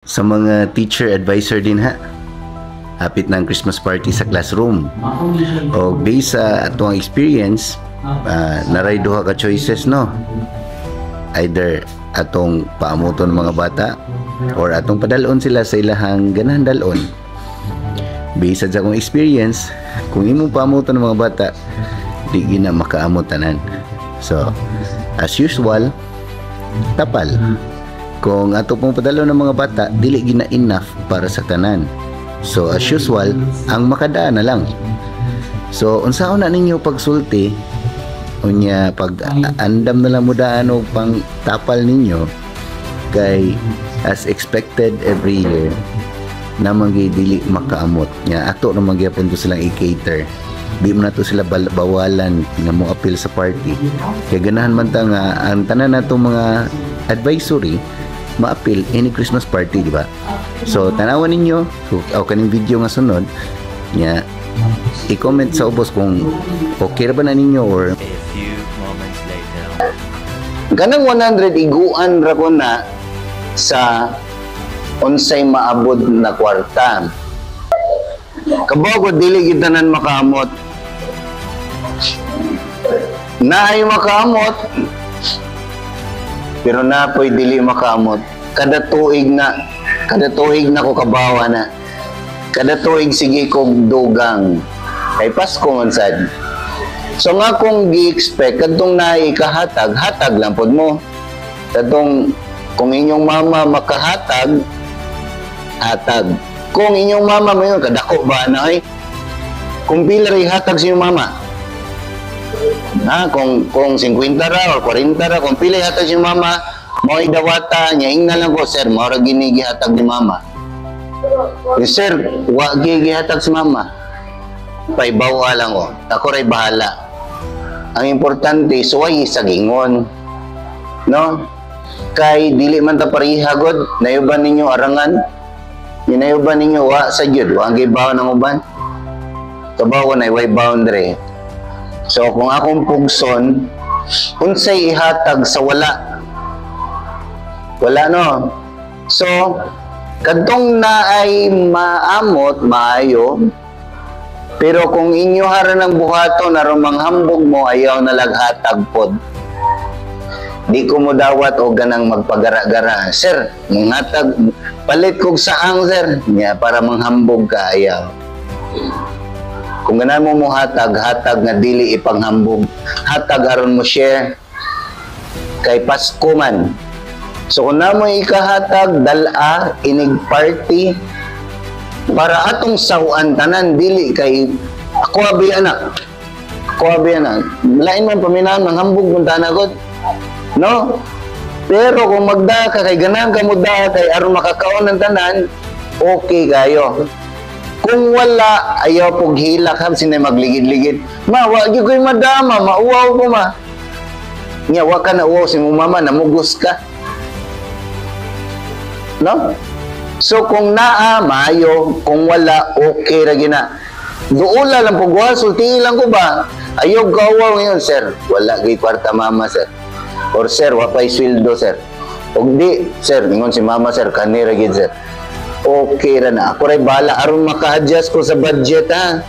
Sa mga teacher advisor din ha. Hapit na ang Christmas party sa classroom. O based sa atuang experience, naray duha ka choices, no? Either atong paamuton mga bata or atong padalon sila sa ilahang ganahan dalon. Based sa akong experience, kung imong paamuton ng mga bata, di gina makaamot tanan. So, as usual, tapal. Kung ato pong padalon ng mga bata, dili gina enough para sa tanan. So, as usual, ang makadaan na lang. So, unsaon na ninyo pagsulti, unya pag andam na lang mo daan og pang tapal ninyo kay as expected every year namang gyud dili makaamot nya. Ato naman gyapon to silang i-cater. Di mo na to sila bawalan nga mo apil sa party kay ganahan man ta nga ang tanan nato mga advisory maapil any Christmas party, di ba? So tanawan ninyo o kaning video nga sunod nya, i-comment sa ubos kung okay ra ba na ninyo or A few moments later. Kanang 100, iguan ra ko na sa unsay maabot na kwarta. Kabaw ko dili gid tanan makaamot. Naay makaamot pero napoy dili makaamot. Kada tuig na ko kabawa na. Kada tuig sige kog dugang. Kay Pasko man sad. So nga kung gi-expect kadtong naay ikahatag, hatag lang pod mo. Kadtong kung inyong mama makahatag, hatag. Kung inyong mama mo yun, kadako ba na ay? Kung pila rin hatag sa inyong mama? Ha, kung 50 ra or 40 ra, kung pila hatag sa inyong mama, mo'y dawata niya, ingna lang ko, "Sir, mao ra gini gihatag ni mama." "Eh, sir, wa gi gihatag si mama." Paibawa lang ko. Ako ray bahala. Ang importante, suway sa gingon. No? Kay dili man ta pareha god, nayuban ninyo arangan. Ninayuban ninyo wa sa gyud, wa ang gibaw ng uban. Kabaw na way boundary. So kung akong pugson, unsay ihatag sa wala? Wala, no. So kadtong naay maamot, maayo. Pero kung inyo hara ng buhaton aron manghambog mo, ayaw na laghatag pod. Di ko mo dawat o ganang magpagara-gara. "Sir, manghatag, palit kog saang, sir." Nya, para manghambog ka, ayaw. Kung ganan mo hatag, hatag nga dili ipanghambog. Hatag aron mo share. Kay Pasko man. So kung namo ikahatag, dala, inig party, para atong sawan tanan, dili kay ako abi anak. Ako abi anak. Lain man paminahan, manghambog mong tanagod. No? Pero kung magda ka kay ganahan ka mo da kay aron makakaon ng tanan, okay kayo. Kung wala, ayaw pog hilak ha, sinay magligid-ligid. "Ma, wa gyud ko'y madama, mauwaw ko, ma." Nya wa ka na uwaw si mo mama, namugos ka. No? So kung naa, maayo, kung wala, okay ra gina. Duula lang pug wa, sultihi lang ko ba? Ayaw gawaw ngayon, "Sir. Wala gyud kwarta mama, sir." Or, "Sir, wa pa'y sweldo, sir." Og di, "Sir," ingon si mama, "sir, kani ra gyud, sir." Okay ra na. Ako ray bahala aron maka-adjust ko sa budget ha.